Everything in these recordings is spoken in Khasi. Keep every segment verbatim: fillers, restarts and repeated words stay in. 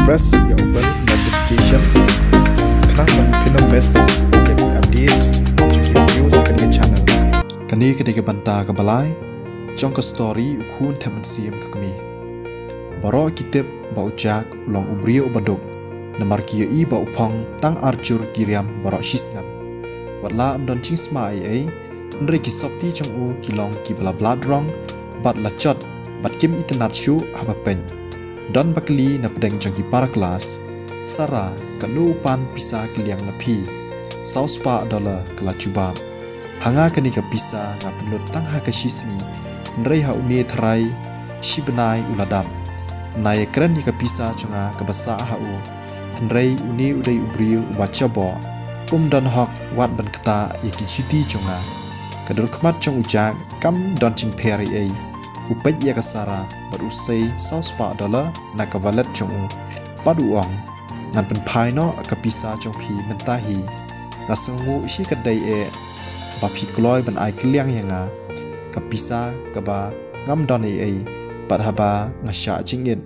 press ïa u bell notification khnang ban phin ym miss ïa ki updates jong ki videos ha kane ka channel. Kane ka dei ka bynta kaba lai jong ka story U Khun Thep Mynsiem ka Kmie. Baroh ki tip ba u Jack u long u briew uba duk, namar ki ïohi ba u phong tang ar jur ki riam baroh shisnem. Wat la ym don jingsma ei ei, hynrei ki sopti jong u ki long kiba la bladrong bad la jot bad kim itynnad shuh haba pyn don ba kylli na pdeng jong ki para klas: Sarah, katno u pan pisa kylliang na phi? Saw spah dollar, ka la jubab. Ha nga kane ka pisa nga pynlut tang ha ka shi sngi, hynrei ha une tharai shi bnai u la dap. Nga ïakren ïa ka pisa jong nga kaba sah ha u, hynrei une u dei u briew uba jaboh, um don hok wat ban ktah ïa ki juti jong nga. Ka dur khmat jong u Jack kam don jingpher ei ei. U peit ïa ka Sarah bad u sei saw spah dollar na ka wallet jong u bad u ong: Ngan pynphai noh ka pisa jong phi mynta hi. Nga sngewnguh shi katdei eh ba phi kloi ban ai kylliang ïa nga ka pisa kaba ngam don ei ei bad haba nga shah jingit.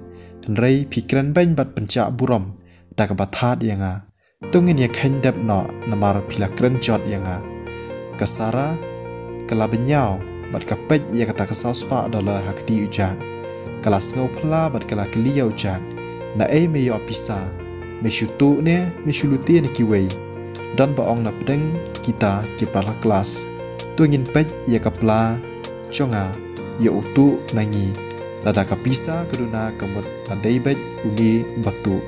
Hynrei phi kren beiñ bad pynjah burom da kaba thad ïa nga. To ngin ïa kheiñ dep noh namar phi la kren jot ïa nga. Ka Sarah ka la bynñiaw bad ka peit ïa kata ka saw spah dollar ha kti u Jack. Ka la sngew phylla bad ka la kylli ïa u Jack: Na ei me ïoh pisa? Me shu tuh ne me shu lute na kiwei? Don ba ong na pdeng kita ki para klas. To ngin peit ïa ka pla jong nga ïa u tuh na ngi. Lada ka pisa ka duna ka mut la dei beit une uba tuh.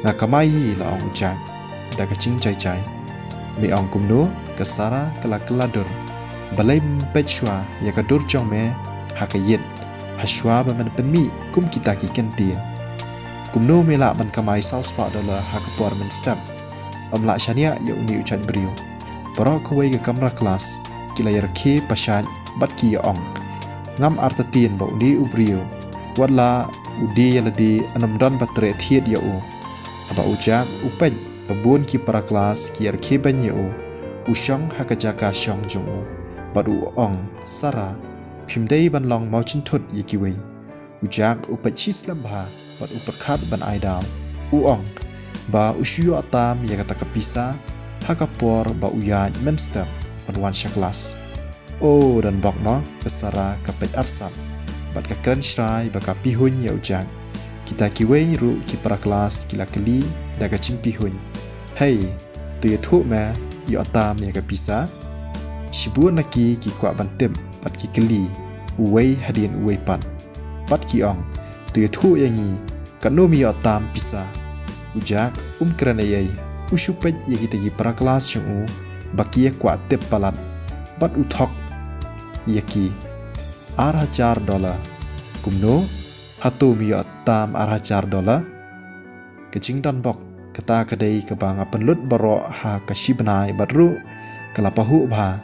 Nga kamai hi, la ong u Jack da ka jingjai jai. Me ong kumno? Ka Sarah ka la kylla dur. Balei ym peit shuwa ïa ka dur jong me ha ka ïit ha shuwa ba men pynmih kum kita ki kyntien? Kumno me lah ban kamai saw spah dollar ha ka por mynstep? Ym lah shaniah ïa une u jait briew. Baroh kawei ka kamra klas ki la ïa rkhie pashait bad ki ïa ong: Ngam artatien ba une u briew, wat la u die ïa lade, ym don ba treh thied ïa u. Haba u Jack u peit ba bun ki para klas ki ïa rkhie beiñ ïa u, u shong ha ka jaka shong jong u bad u ong: Sarah, phim dei ban long mawjynthut ïa kiwei. U Jack u peit shislem bha bad u pyrkhat ban ai daw. U ong ba u shu ïoh tam ïa kata ka pisa ha ka por ba u ïaid mynstep ban wan sha klas. O, don bok mo, ka Sarah ka peit arsap bad ka kren shrai ba ka pihuiñ ïa u Jack. Kita kiwei ruh ki para klas ki la kylli da ka jingpihuiñ: Hei, to ïathuh me ïoh tam ïa ka pisa? Shibun na ki ki kwah ban tip bad ki kylli uwei hadien uwei pat. Bad ki ong: To ïathuh ïa ngi, katno me ïoh tam pisa? U Jack um kren ei ei, u shu peit ïa kita ki para klas jong u ba ki ïa kwah tip palat bad u thok ïa ki. Ar hajar dollar. Kumno? Hato me ïoh tam ar hajar dollar? Ka jingdon bok kata ka dei kaba nga pynlut baroh ha ka shi bnai bad ruh ka la pahuh bha.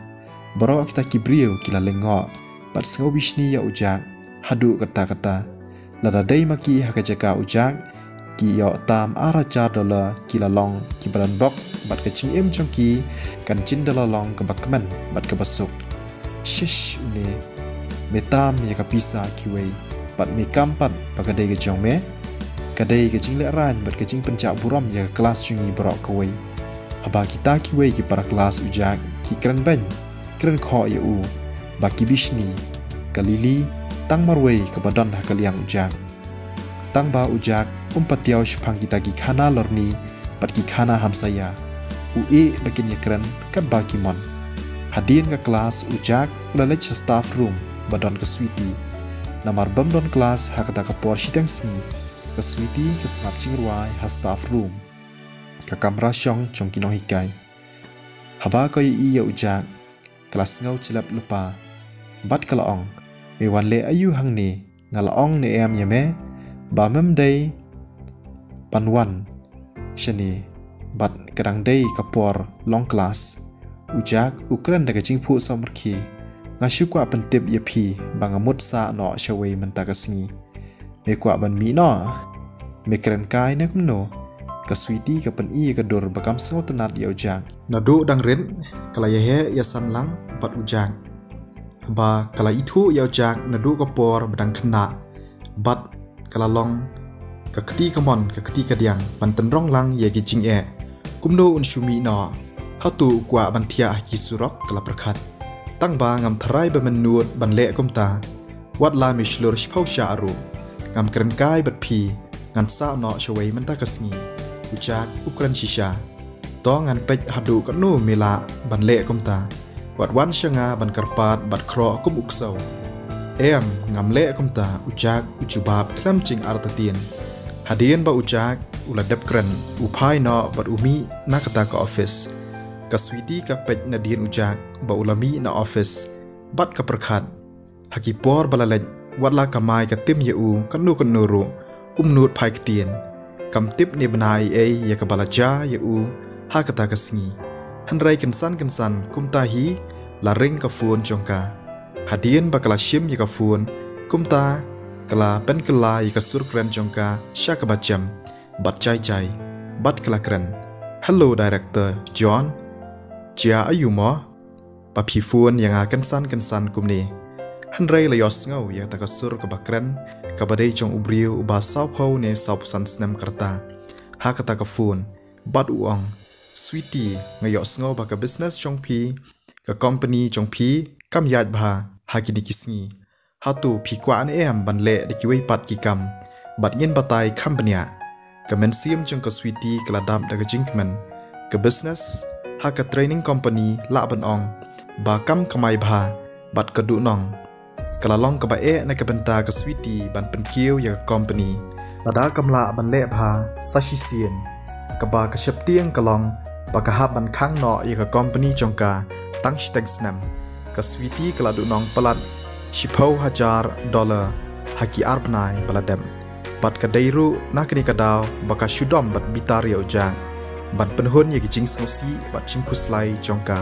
Baroh kita ki briew ki la lyngngoh bad sngew bishni ïa u Jack haduh katta katta. Lada dei ma ki ha ka jaka u Jack, ki ïoh tam ar hajar dollar ki la long kiba don bok bad ka jingim jong ki kan jin da la long kaba kmen bad kaba suk. Shish, une, me tam ïa ka pisa kiwei bad me kam pat ba ka dei ka jong me? Ka dei ka jinglehrain bad ka jingpynjah burom ïa ka klas jong ngi baroh kawei. Haba kita kiwei ki para klas u Jack ki kren beiñ kren khoh ïa u ba ki bishni, ka Lily tang marwei kaba don ha ka liang u Jack. Tang ba u Jack um patiaw shaphang kita ki khana lorni bad ki khana hamsaïa, u ïeh ba kin ïa kren katba ki mon. Hadien ka klas u Jack u la leit sha staff room ba don ka Sweety. Namar bym don klas ha kata ka por shiteng sngi, ka Sweety ka sngap jingrwai ha staff room, ka kamra shong jong ki nonghikai. Haba ka ïohi ïa u Jack, ka la sngew jlep lypa bad ka la ong: Me wan leh aïu hangne? Nga la ong ne em ïa me ba mem dei ban wan shane bad ka dang dei ka por long klas. U Jack u kren da ka jingphuh samrkhie: Nga shu kwah pyntip ïa phi ba nga mut sah noh shawei mynta ka sngi. Me kwah ban mih noh? Me kren kai ne kumno? Ka Sweety ka pyni ïa ka dur ba kam sngewtynnat ïa u Jack. Naduh dang rit ka la ïaheh ïasan lang bad u Jack. Ba ka la ithuh ïa u Jack naduh ka por ba dang khynnah bad ka la long ka kti kamon ka kti kadiang ban tynrong lang ïa ki jingeh. Kumno un shu mih noh? Hato u kwah ban thiah ha ki surok? Ka la pyrkhat. Tang ba ngam tharai ba mynnud ban leh kumta. Wat la me shlur shiphew shah ruh, ngam kren kai bad phi. Ngan sah noh shawei mynta ka sngi. U Jack u kren shisha. To ngan peit haduh katno me lah ban leh kumta. Wat wan sha nga ban kyrpad bad khroh kum u ksew. Em, ngam leh kumta, u Jack u jubab khlem jingartatien. Hadien ba u Jack u la dep kren, u phai noh bad u mih na kata ka office. Ka Sweety ka peit nadien u Jack ba u la mih na office bad ka pyrkhat. Ha ki por ba la leit, wat la ka mai ka tim ïa u katno katno ruh, um nud phai ktien. Kam tip ne bna ei ei ïa kaba la jia ïa u ha kata ka sngi. Hynrei kynsan kynsan kumta hi la ring ka phone jong ka. Hadien ba ka la shim ïa ka phone, kumta ka la pynkylla ïa ka sur kren jong ka sha kaba jem bad jai jai bad ka la kren. Hello, Director John. Jia aiu mo ba phi phone ïa nga kynsan kynsan kumne? Hynrei la ïohsngew ïa kata ka sur kaba kren, kaba dei jong u briew uba sawphew ne sawphew san snem ka rta ha kata ka phone bad u ong, Sweety, nga ïohsngew ba ka business jong phi, ka company jong phi kam ïaid bha ha kine ki sngi. Hato phi kwah ne em ban leh da kiwei pat ki kam bad ngin batai kham bniah? Ka mynsiem jong ka Sweety ka la dap da ka jingkmen. Ka business ha ka training company lah ban ong ba kam kamai bha bad ka duhnong. Ka la long kaba eh na ka bynta ka Sweety ban pynkiew ïa ka company. Lada kam lah ban leh bha sa shisien, kaba ka sheptieng ka long ba ka hap ban khang noh ïa ka company jong ka tang shiteng snem. Ka Sweety ka la duhnong palat shiphew hajar dollar ha ki ar bnai ba la dep. Bad ka dei ruh na kane ka daw ba ka shu dom bad bitar ïa u Jack ban pynhun ïa ki jingsngewsih bad jingkhuslai jong ka.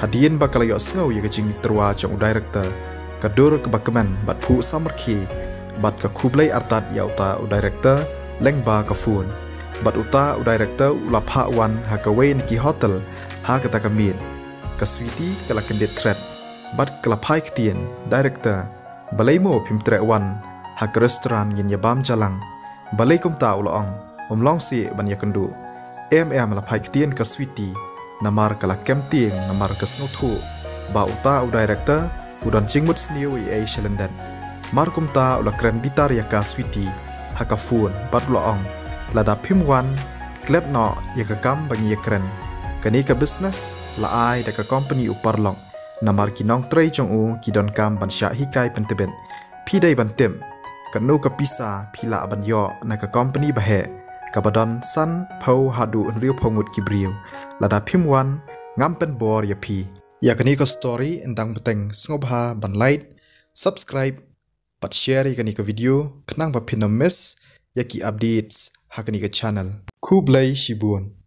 Hadien ba ka la ïohsngew ïa ka jingtyrwa jong u director, ka dur kaba kmen bad phuh samrkhie bad ka khublei artat ïa uta u director lyngba ka phone. Bad uta u director u la phah wan ha kawei na ki hotel ha kata ka miet. Ka Sweety ka la kyndit thret bad ka la phai ktien, Director, balei mo phim treh wan ha ka restaurant ngin ïa bam jalang? Balei kumta? U la ong, um long sih ban ïakynduh. Em em, la phai ktien ka Sweety, namar ka la kem tieng namar ka sngewthuh ba uta u director u don jingmut sniew ei ei sha lyndet. Mar kumta u la kren bitar ïa ka Sweety ha ka phone bad u la ong, lada phim wan, klet noh ïa ka kam ba ngi ïakren. Kane ka business la ai da ka company u paralok, namar ki nongtrei jong u ki donkam ban shah hikai pyntbit. Phi dei ban tip katno ka pisa phi lah ban ïoh na ka company ba heh, kaba don sanphew haduh hynriewphew ngut ki briew. Lada phim wan, ngam pynbor ïa phi. Ïa kane ka story, ynda phi teng, sngewbha ban like, subscribe bad share ïa kane ka video khnang ba phin ym miss ïa ki updates ha kane ka channel. Khublei shibun.